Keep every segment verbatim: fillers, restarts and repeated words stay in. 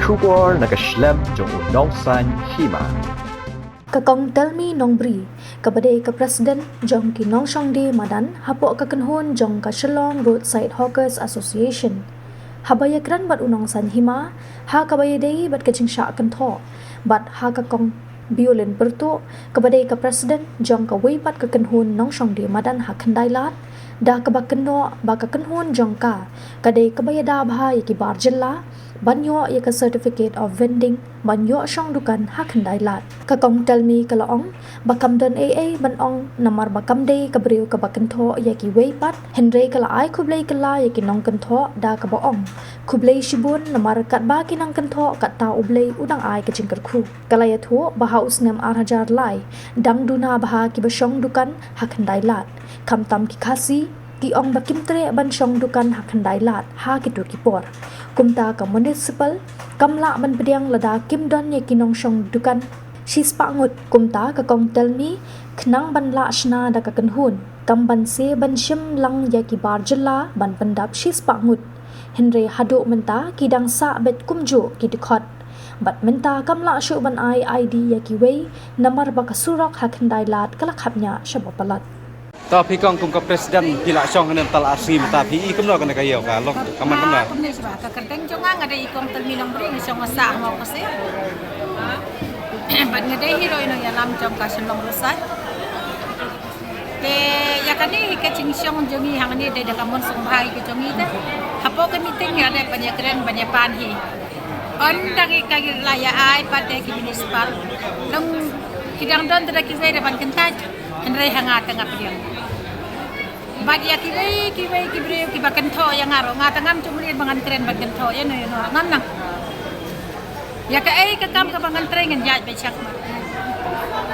Khubor na ka shlem jong u Nongsaiñ Hima. Ka Kong Telmi Nongbri, kaba dei ka President jong ki nongshong die madan hapoh ka kynhun jong ka Shillong Roadside Hawkers Association, haba ïakren bad u Nongsaiñ Hima ha kaba ïadei bad ka jingshah kynthoh, bad ha ka Kong Biolin Pyrtuh, kaba dei ka President jong kawei pat ka kynhun nongshong die madan ha Khyndai Lad, da kaba kynnoh ba ka kynhun jong ka ka dei kaba ïada bha ïa ki bar jylla ban ïoh ïa ka Certificate of Vending ban ïoh shong dukan ha Khyndai Lad. Ka Kong Telmi ka la ong ba kam don ei ei ban ong namar ba kam dei ka briew kaba kynthoh ïa kiwei pat, hynrei ka la ai khublei kylla ïa ki nongkynthoh da kaba ong khublei shibun namar katba ki nongkynthoh katta U Blei u dang ai ka jingkyrkhu. Ka la ïathuh ba ha u snem ar hajar lai dang duna bha kiba shong dukan ha Khyndai Lad, khamtam ki Khasi, ki ong ba kim treh ban shong dukan ha Khyndai Lad ha kito ki por. Kumta ka municipal kam lah ban pdiang lada kim don ïa ki nongshong dukan shispah ngut. Kumta ka Kong Telmi, khnang ban lah shna da ka kynhun, kam banse ban shim lang ïa ki bar jylla ban pyndap shispah ngut. Hynrei haduh mynta ki dang sah beit kumjuh ki dkhot. Bad mynta kam lah shuh ban ai I D ïa kiwei namar ba ka surok ha Khyndai Lad ka la khapngiah shaba palat. Ta phi kong kum ka President phi la shong hangne mynta la ar sngi, mynta phi i kumno kane ka ïew ka long ka man kumno? Kumne shaba ka kyrteng jong nga, nga dei i Kong Telmi Nongbri, nga shong nga sah ha Mawkhyrsih. Bad nga dei hi ruh i nongïalam jong ka Shillong Roadside. Te ïa kane hi ka jingshong jong ngi hangne dei da ka mon sngewbha hi ka jong ngi te. Hapoh ka meeting ngi la dep ban ïakren ban ïapan hi. Ym tang ïa ka ngi la ïa ai pat da ki municipal. Long ki dang don te da kiwei da ban kyntait. Hynrei ha nga te nga pdiang. Bad ïa kiwei kiwei ki briew kiba kynthoh ïa nga ruh, nga te ngam ju mlien ba ngan kren ban kynthoh ïa no ïa no ruh, ngam nang. Ïa kaei ka kam kaba ngan trei ngan ïaid beit shakhmat.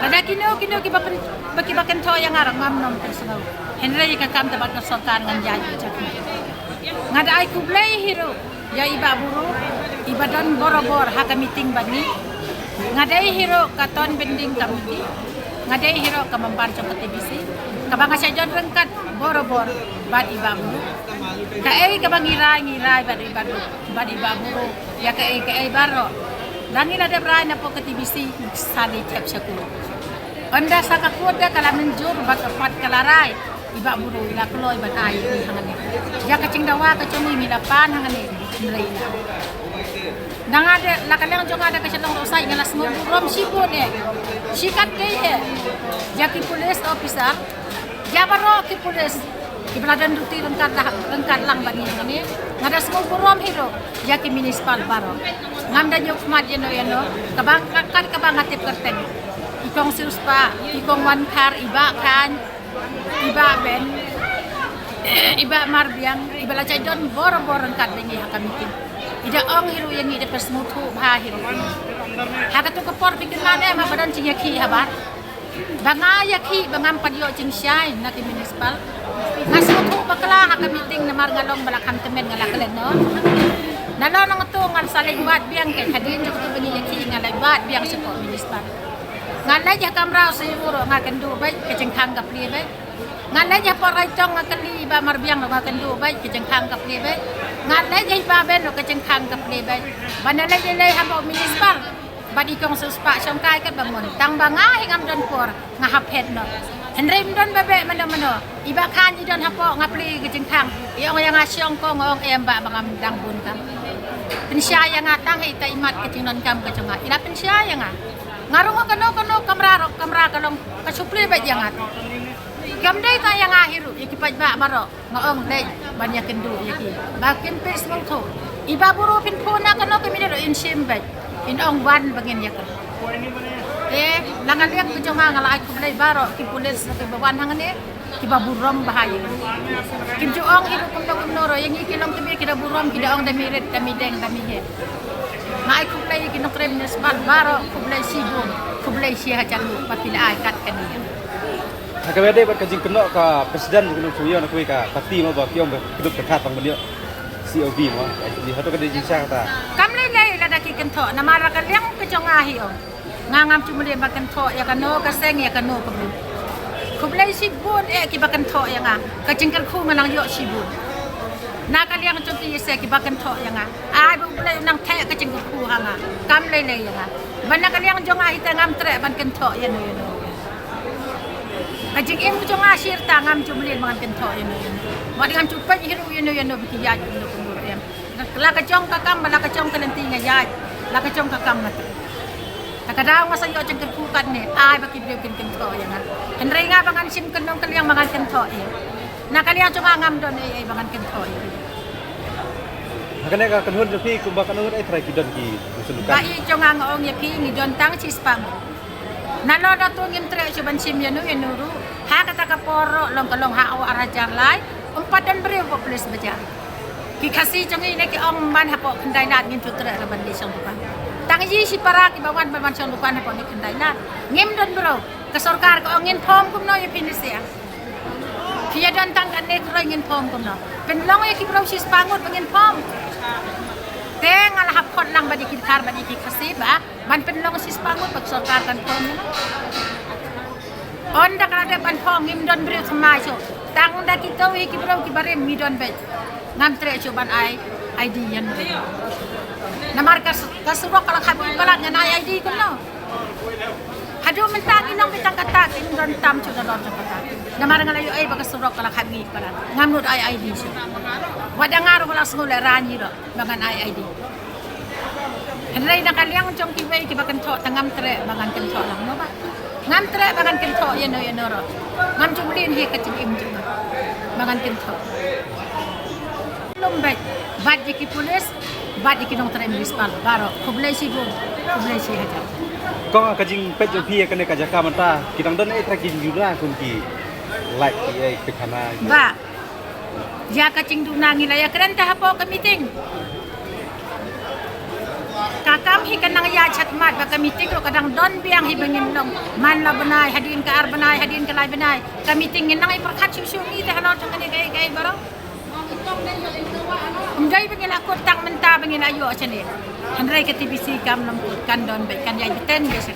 Lada kino kino kiba pyn, ba kiba kynthoh ïa nga ruh ngam nym pynsngew. Hynrei ïa ka kam te bad ka sorkar ngan ïaid beit shakhmat. Nga da ai khublei hi ruh ïa i Bah Buro iba don borabor ha ka meeting bad ngi. Nga dei hi ruh ka Town Bending Committee. Nga dei hi ruh ka member jong ka T B C kaba nga shah don ryngkat borabor bad i Bah Buro. Kaei kaba ngi rai ngi rai bad i Bah Buro, bad i Bah Buro ïa kaei kaei baroh. Lada ngi la dep rai na pdeng ka T B C sa leit thep sha court. Ynda sa ka court da ka la mynjur bad ka pat ka la rai, i Bah Buro i la kloi ban ai ïa ngi hangne. Ïa ka jingdawa ka jong ngi ngi la pan hangne. Hynrei na nga de, la ka liang jong nga da ka Shillong Roadside nga la sngewburom shibun eh. Shi katdei eh ïa ki police officer, ïa baroh ki police kiba la don duty ryngkat, ryngkat lang bad ngi hangne. Nga da sngewburom hi ruh ïa ki municipal baroh. Ngam da ñiew khmat ïa no ïa no, kaba nga, kat kaba nga tip kyrteng, i Kong Siewspah, i Kong Wankhar, i Bah Khan, i Bah Ben, i Bah Marbiang, iba la shah don borabor ryngkat bad ngi ha ka meeting. I da ong hi ruh ïa ngi, da pynsngewthuh bha hi ruh. Ha kato ka por phi kynmaw ne em ba don jingïakhih habar? Ba nga ïakhih ba ngam pat ïoh jingshai na ki municipal. Nga sngewthuh bakla ha ka meeting namar nga long ba la kham tymmen, nga la klet noh. Nalor nangto ngan sa leit wad biang, ka hadien jong kato ba ngi ïakhih nga leit wad biang shapoh municipal. Nga leit ha kamra u C E O ruh nga kynduh beit, ka jingkhang ka plie beit. Nga leit hapoh Raitong nga kylli i Bah Marbiang ruh nga kynduh beit, ka jingkhang ka plie beit. Nga leit ha i Bah Ben ruh ka jingkhang ka plie beit. Ba nga leit lei lei hapoh municipal bad i Kong Siewspah, shongkai katba mon. Tang ba nga hi ngam don por, nga hap phet noh. Hynrei ym don ba beh mano mano. I Bah Khan i don hapoh, nga plie ka jingkhang. I ong ïa nga shong ko, nga ong em Bah, ba ngam dang bun kam. Pynshai ïa nga tang ha ita i mat ka jingdonkam ka jong nga. I la pynshai ïa nga. Nga rung ha kano kano kamra ruh, kamra ka long ka shu plie beit ïa nga. Kam dei tang ïa nga hi ruh, ïa ki paidbah baroh nga ong leit ban ïakynduh ïa ki ba kin peit sngewthuh. I Bah Buro phin phone na kano ka minit ruh in shim beit, in ong wan ba ngin ïakynduh. Te na ka liang ka jong nga nga la ai khublei baroh ki pulit kiba wan hangne, kiba burom bha ïa ngi. Kim ju ong hi ruh kumno kumno ruh ïa ngi, ki long kiba ki da burom, ki da ong da mi rit, da mi deng, da mi he. Nga ai khublei ïa ki nongtrei municipal baroh, khublei shibun, khublei shi hajar nguh ba phi la ai kat kane. Ha kaba ïadei bad ka jingkynnoh ka President jong ka nongshong ïew na kawei ka party mo ba ki ong ba kdup ka khat tang ban ïoh C O B mo. Hato ka dei jingshisha kata? Kam lei lei lada ki kynthoh namar ka liang ka jong nga hi ong. Nga ngam ju mlien ban kynthoh ïa kano ka seng ïa kano ka briew. Khublei shibun eh kiba kynthoh ïa nga. Ka jingkyrkhu nga nang ïoh shibun. Na ka liang jong ki ïa se kiba kynthoh ïa nga. Ai ba U Blei u nang theh ka jingkyrkhu Ha nga, kam lei lei ïa nga. Ban na ka liang jong nga hi te ngam treh ban kynthoh ïano ïano. Ka jingim jong nga shi rta ngam ju mlien ba ngan kynthoh ïano ïano. Wat ngam ju peit hi ruh ïano ïano ba ki ïaid kumno kumno ruh em. La ka jong ka kam, la ka jong ka lynti nga ïaid, la ka jong ka kam nga treh. Ta ka daw nga sa ïoh jingkyrkhu katne, ai ba ki briew kin kynthoh ïa nga. Hynrei nga ba ngan shim kyndong ka liang ba ngan kynthoh ïa. Na ka liang jong nga ngam don ei ei ba ngan kynthoh ïa. Ha kane ka kynhun jong phi kumba katno ngut, eh, trai ki don ki sngewthuh? Ba i jong nga, nga ong ïa phi ngi don tang shispah ngut. Nalor nato ngim treh shuh ban shim ïano ïano ruh. Ha kata ka por ruh long ka long ha u ar hajar lai. Ym pat don briew hapoh police bazaar. Ki Khasi jong ngi ne ki ong man hapoh Khyndailad ngin shu treh ruh ban leit shong dukan. Tang i shipara kiba wan ban wan shong dukan hapoh ne Khyndailad. Ngim don briew. Ka sorkar ka ong ngin form kumno ïa phi ne sia. Phi ïa don tang katne kroi ngin form kumno. Pynlong ïa ki briew shispah ngut ba ngin form. Te nga la hap khot lang bad ïa ki dkhar bad ïa ki Khasi ba ban pynlong shispah ngut ba ka sorkar kan form ïa nga. Ynda ka la dep ban form ngim don briew thymmai shuh. Tang da kito hi ki briew kiba rim ngi don beit. Ngam treh shuh ban ai ID ïano. Namar ka s-, ka surok ka la khap ïa palat ngan ai ID kumno. Haduh mynta ngi nong beit tang kata, ngim don tam shuh nalor jong kata. Namar nga la ïohi ba ka surok ka la khap ïa palat. Ngam nud ai ID shuh. Wat da nga ruh nga la sngew lehrain hi ruh ba ngan ai ID. Hynrei na ka liang jong kiwei kiba kynthoh tang ngam treh ba ngan kynthoh lang mo ba. Ngam treh ba ngan kynthoh ïano ïano ruh. Ngam ju mlien hi ka jingim jong nga ba ngan kynthoh. Lum beit bad ïa ki police bad ïa ki nongtrei municipal baroh. Khublei shibun, khublei shihajar. Kong, ka jingpeit jong phi ïa kane ka jaka mynta, ki dang don eh trai ki jingduna kum ki lait ki eh peit hana. Ba ïa ka jingduna ngi la ïakren te hapoh ka meeting. Ka kam hi ka nang ïa chat mat ba ka meeting ruh ka dang don biang hi ba ngin long. Man la bnai, hadien ka ar bnai, hadien ka lai bnai. Ka meeting ngin nang ïa pyrkhat shuh shuh ngi te halor jong kane kaei kaei baroh. Ym dei ba ngin la kut tang mynta ba ngin la ïoh shane. Hynrei ka TBC kam long kut, kan don beit, kan ïa bteng beit sha.